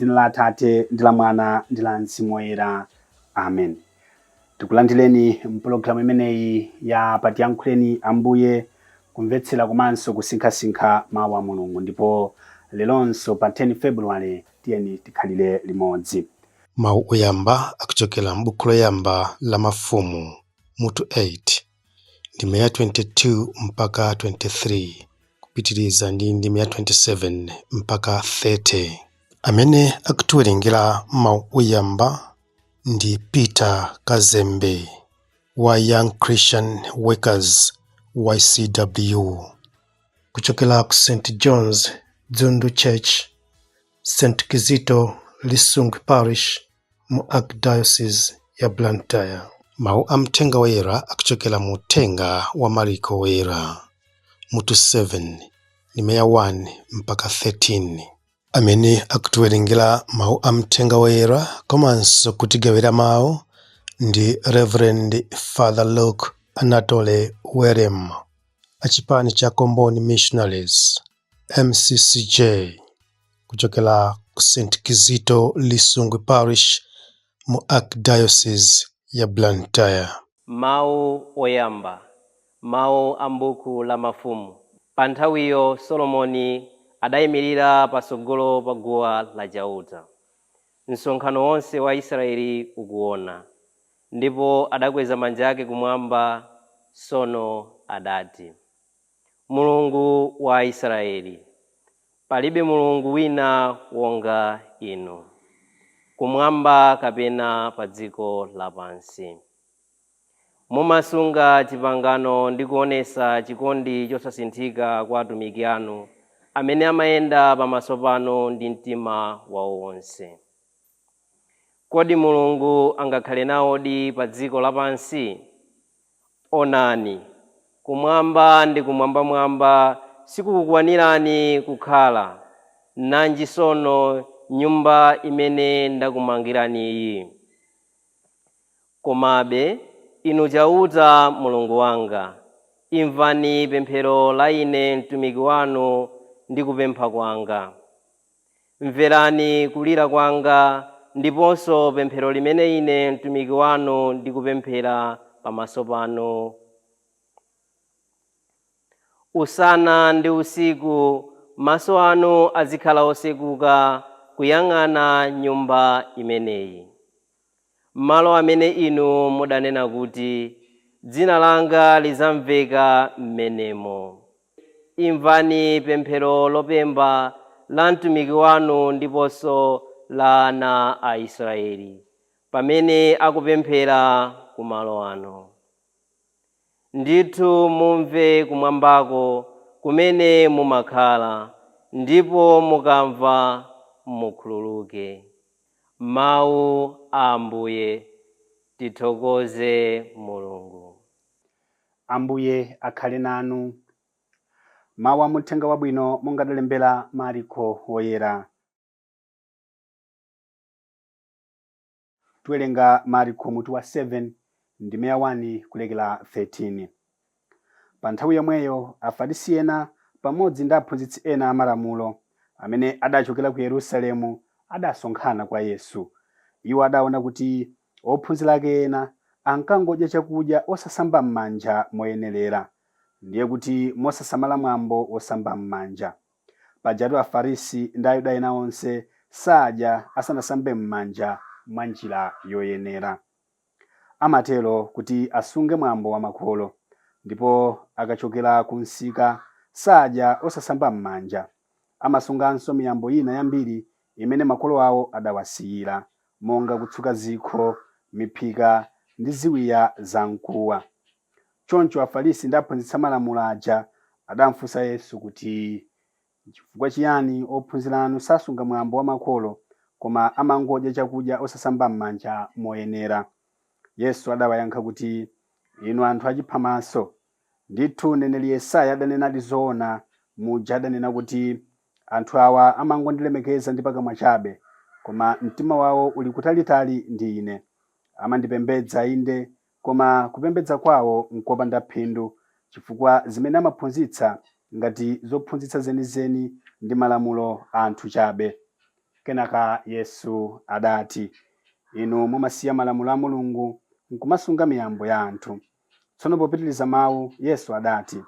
M'dzina la Atate ndi la Mwana ndi la Mzimu Woyera. Amen. Tikulandireni mpulogalamu imeneyi ya Patiyankhuleni Ambuye, kumvetsera komanso kusinkhasinkha mawu a Mulungu. Ndipo leronso pa 10 February tiyeni tikhalire limodzi. Mawu oyamba akuchokera m'buku loyamba la Mafumu, mutu 8, ndime ya 22 mpaka 23, kupitiriza ndi ndime ya 27 mpaka 30. Amene akutiwerengera mawu oyamba ndi Peter Kazembe wa Young Christian Workers YCW kuchokera ku St John's Dzundu Church, St Kizito Lisungwi Parish mu Archdiocese ya Blantyre. Mawu a Mthenga Woyera akuchokera mu Uthenga wa Mariko Woyera, mutu 7, ndime ya 1 mpaka 13. Amene akutiwerengera mawu a Mthenga Woyera komanso kutigawira mawu ndi Reverend Father Luke Anatole Werem achipani cha Comboni Missionaries MCCJ kuchokera ku St Kizito Lisungwi Parish mu Archdiocese ya Blantyre. Mawu oyamba, Mawu a m'buku la Mafumu. Pa nthawiyo Solomoni adaimirira patsogolo pa guwa la Chauta, msonkhano wonse wa Aisraele ukuwona, ndipo adakweza manja ake kumwamba, tsono adati. Mulungu wa Aisraeli, palibe Mulungu wina wonga Inu, kumwamba kapena pa dziko lapansi. Mumasunga chipangano ndi kuonetsa chikondi chosasinthika kwa atumiki anu amene amayenda pamaso panu ndi mtima wawo wonse. Kodi Mulungu angakhale nawodi pa dziko lapansi? Onani, kumwamba ndi kumwambamwamba sikukukwanirani kukhala, nanji tsono nyumba imene ndakumangiraniyi? Komabe, Inu Chauta Mulungu wanga, imvani pemphero la ine mtumiki wanu ndi kupempha kwanga. Mverani kulira kwanga ndiponso pemphero limene ine mtumiki wanu ndikupemphera pamaso panu. Usana ndi usiku maso anu azikhala otsekuka kuyang'ana nyumba imeneyi, malo amene inu mudanena kuti, Dzina langa lidzamveka m'menemo. Imvani pemphero lopemba la mtumiki wanu ndiponso la ana a Israeli, pamene akupemphera ku malo ano. Ndithu mumve kumwambako kumene mumakhala, ndipo mukamva mukhululuke. Mawu a Ambuye. Tithokoze Mulungu. Ambuye akhale nanu. Mawu a Muthenga Wabwino monga adalembera Mariko Woyera. Tiwerenga Mariko mutu wa 7 ndime ya 1 kulekera 13. Pa nthawi yomweyo Afarisi ena pamodzi ndi aphunzitsi ena a Malamulo, amene adachokera ku Yerusalemu, adasonkhana kwa Yesu. Iwo adaona kuti Ophunzira ake ena ankangodya chakudya osasamba m'manja moyenerera, ndiye kuti mosasamala mwambo wosamba m'manja. Pajatu Afarisi ndi Ayuda ena onse sadya asanasambe m'manja mwa njira yoyenera. Amatero kuti asunge mwambo wa makolo. Ndipo akachokera ku msika sadya osasamba m'manja. Amasunganso miyambo ina yambiri imene makolo ao adawasiyira, monga kutsuka zikho, miphika ndi ziwiya zamkuwa. Choncho Afarisi ndi aphunzitsi a Malamulo aja adamfunsa Yesu kuti, Nchifukwa chiyani ophunzira anu sasunga mwambo wa makolo, koma amangodya chakudya osasamba m'manja moyenera? Yesu adawayankha kuti, Inu anthu achiphamaso! Ndithu mneneri Yesaya adanenadi zoona muja adanena kuti, Anthu awa amangondilemekeza ndi pakamwa chabe, koma mtima wao uli kutalitali ndi Ine. Amandipembedza, inde, koma kupembedza kwao nkopanda phindu, chifukwa zimene amaphunzitsa ngati zophunzitsa zenizeni ndi malamulo a anthu chabe. Kenaka Yesu adati, Inu mumasiya malamulo a Mulungu nkumasunga miyambo ya anthu. Tsono popitiriza mawu, Yesu adati,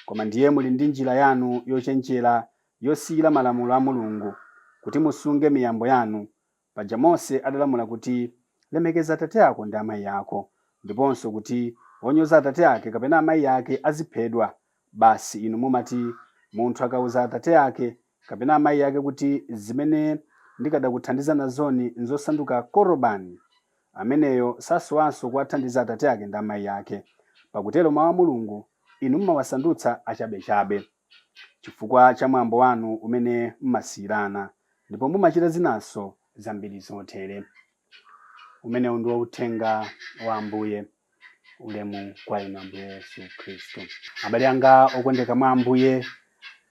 Koma ndiye muli ndi njira yanu yochenjera yosiyira malamulo a Mulungu, kuti musunge miyambo yanu. Paja Mose adalamula kuti, Lemekeza atate ako ndi amayi ako, ndiponso kuti, Wonyoza atate ake kapena amayi ake aziphedwa. Basi inu mumati, Munthu akauza atate ake kapena amayi ake kuti, Zimene ndikadakuthandiza nazoni nzosanduka Korobani, ameneyo sasowanso kuwathandiza atate ake ndi amayi ake. Pakutero mau a Mulungu inu mumawasandutsa achabechabe, chifukwa cha mwambo wanu umene mumasiyirana, ndipo mumachita zinanso zambiri zotere. Umenewu ndiwo uthenga wa Ambuye. Ulemu kwa inu Ambuye Yesu Khristu. Abale anga okondeka mwa Ambuye,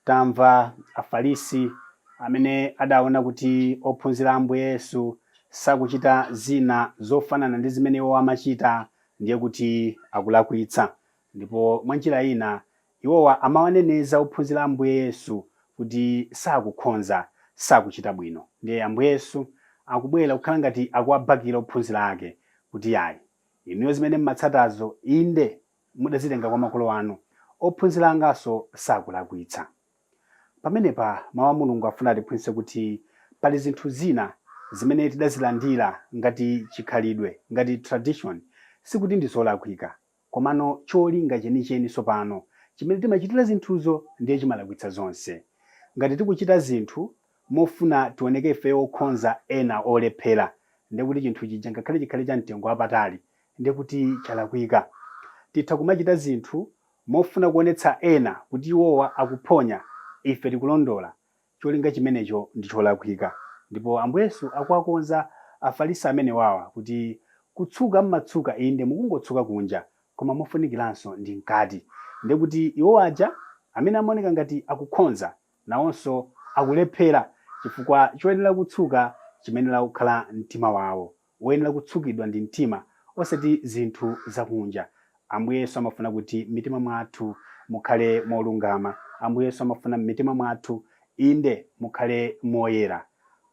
tamva Afarisi amene adaona kuti ophunzira a Ambuye Yesu sakuchita zina zofanana ndi zimene iwo amachita, ndiye kuti akulakwitsa. Ndipo mwa njira ina iwowa amawaneneza ophunzira a Ambuye Yesu kuti sakukhonza, sakuchita bwino. Ndiye Ambuye Yesu akubwera kukhala ngati akuwabakira ophunzira ake kuti ayi, inuyo zimene mmatsatazo inde mudazitenga kwa makolo anu, ophunzira anganso sakulakwitsa. Pamenepa Mawu a Mulungu afuna atiphunzitse kuti pali zinthu zina zimene tidazilandira ngati chikhalidwe, ngati tradition, sikuti ndi zolakwika, komano cholinga chenicheni tsopano chimene timachitira zinthuzo ndiye chimalakwitsa zonse. Ngati tikuchita zinthu mofuna tioneke ifeyo okhonza ena olephera, ndiye kuti chinthu chija ngakhale chikhale cha mtengo wapatali ndiye kuti chalakwika. Titha kumachita zinthu mofuna kuonetsa ena kuti iwowa akuphonya, ife tikulondola. Cholinga chimenecho ndi cholakwika. Ndipo Ambuye Yesu akuwakonza Afarisi amenewawa kuti kutsuka mmatsuka inde mukungotsuka kunja koma mofunikiranso ndi mkati. Ndiye kuti iwo aja amene amaoneka ngati akukhonza nawonso akulephera chifukwa choyenera kutsuka chimayenera kukhala mtima wawo. Woyenera kutsukidwa ndi mtima osati zinthu zakunja. Ambuye Yesu amafuna kuti m'mitima mwathu mukhale molungama. Ambuye Yesu amafuna m'mitima mwathu inde mukhale moyera.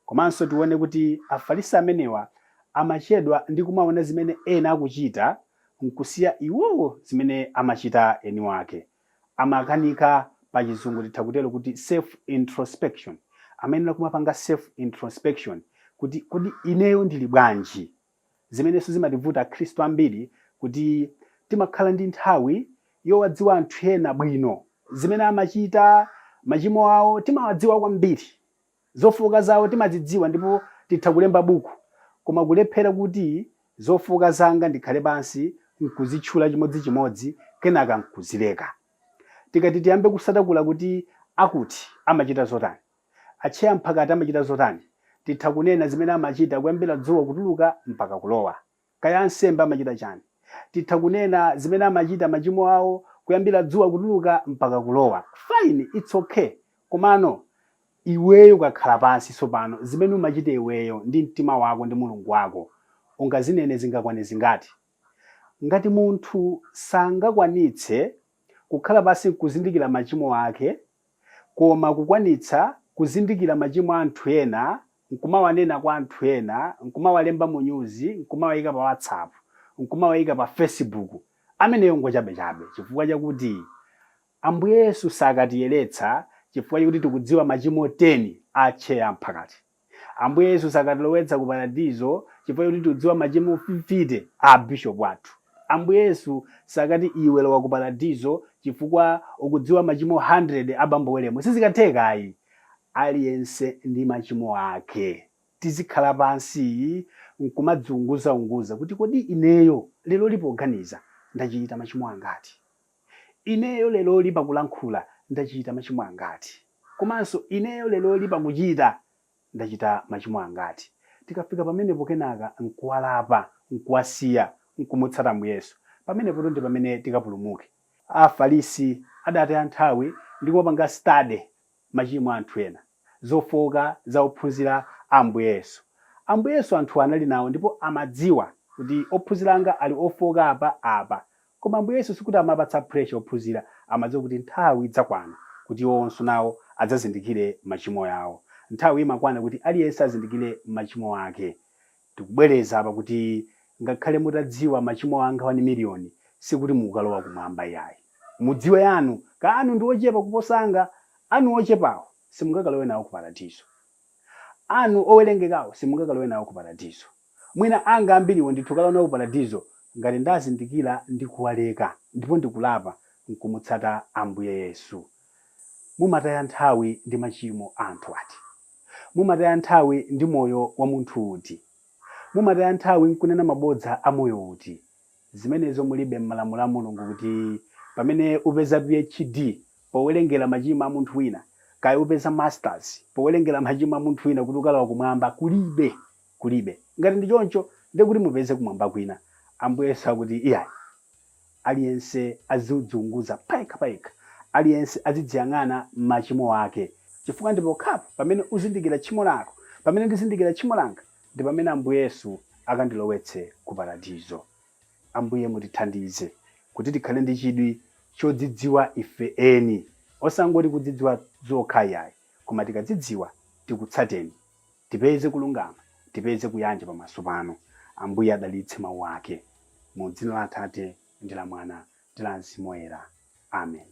Komanso tione kuti Afarisi amenewa amachedwa ndi kumaona zimene ena akuchita nkusiya iwowo zimene amachita eni wake. Amakanika, pa chizungu titha kutero kuti self introspection. Amayenera kumapanga self introspection kuti kodi ineyo ndili bwanji? Zimenenso zimativuta akhristu ambiri kuti timakhala ndi nthawi yowadziwa anthu ena bwino, zimene amachita, machimo awo timawadziwa kwambiri. Zofooka zawo timazidziwa ndipo titha kulemba buku, koma kulephera kuti zofooka zanga ndikhale pansi nkuzitchula chimodzichimodzi kenaka nkuzileka. Tikati tiyambe kusatakula kuti akuti amachita zotani, atcheya mphakati amachita zotani, titha kunena zimene amachita kuyambira dzuwa kutuluka mpaka kulowa. Kaya ansembe amachita chani, titha kunena zimene amachita machimo awo kuyambira dzuwa kutuluka mpaka kulowa. Fine, it's okay. Komano iweyo ukakhala pansi tsopano, zimene umachita iweyo ndi mtima wako ndi Mulungu wako, ungazinene zingakwane zingati? Ngati munthu sangakwanitse kukhala pansi nkuzindikira machimo ake, koma kukwanitsa kuzindikira machimo a anthu ena, nkumawanena kwa anthu ena, nkumawalemba mu nyuzi, nkumawayika pa WhatsApp, nkumawayika pa Facebook, ameneyo ngwachabechabe, chifukwa chakuti Ambuye Yesu sakatiyeretsa chifukwa chakuti tikudziwa machimo 10 a atcheya amphakati. Ambuye Yesu sakatilowetsa ku paradizo chifukwa chakuti tikudziwa machimo 50 a bishop athu. Ambuye Yesu sakati iwe lowa ku paradizo chifukwa ukudziwa machimo 100 a bambo Welemo. Sizikatheka ayi. Aliyense ndi machimo ake. Tizikhala pansi nkumadziunguzaunguza kuti kodi ineyo leroli poganiza ndachita machimo angati? Ineyo leroli pakulankhula ndachita machimo angati? Komanso ineyo leroli pakuchita ndachita machimo angati? Tikafika pamenepo kenaka nkuwalapa, nkuwasiya, nkumutsata Ambuye Yesu, pamenepotu ndi pamene tikapulumuke. Afarisi adataya nthawi ndi kumapanga study machimo a anthu ena, zofooka za ophunzira a Ambuye Yesu. Ambuye Yesu anthuwa anali nawo ndipo amadziwa kuti ophunzira anga ali ofooka apa, apa. Koma Ambuye Yesu sikuti amapatsa pressure ophunzira, amadziwa kuti nthawi idzakwana kuti iwowonso nawo adzazindikire machimo yawo. Nthawi imakwana kuti aliyense azindikire machimo ake. Tikubwereza apa kuti ngakhale mutadziwa machimo anga 1 miliyoni, sikuti mukalowa kumwamba yayi. Mudziwe anu, ka anu ndi ochepa kuposa anga, anu ochepawo simungakalowe nawo ku paradiso. Anu owerengekawo simungakalowe nawo ku paradiso. Mwina anga ambiriwo ndithu kalowa nawo ku paradiso ngati ndazindikira ndi kuwaleka ndipo ndikulapa nkumutsata Ambuye Yesu. Mumataya nthawi ndi machimo a anthu ati? Mumataya nthawi ndi moyo wa munthu uti? Mumataya nthawi nkunena mabodza a moyo uti? Zimenezo mulibe m'malamulo a Mulungu kuti pamene upeza PhD powerengera machimo a munthu wina, kaya upeza masters powerengera machimo a munthu wina kuti ukalowa kumwamba, kulibe, kulibe. Ngati ndi choncho, ndiye kuti mupeze kumwamba kwina. Ambuye Yesu akuti iyayi, aliyense azidziunguza payekha payekha, aliyense azidziyang'ana machimo ake, chifukwa ndi pokhapo pamene uzindikira tchimo lako, pamene ndizindikira tchimo langa, ndi pamene Ambuye Yesu akandilowetse ku paradizo. Ambuye mutithandize kuti tikhale ndi chidwi chodzidziwa ife eni, osangoti kudzidziwa zokha iyayi, koma tikadzidziwa tikutsateni, tipeze kulungama, tipeze kuyanja pamaso panu. Ambuye adalitse mawu ake. Mu dzina la Atate ndi la Mwana ndi la Mzimu Woyera. Amen.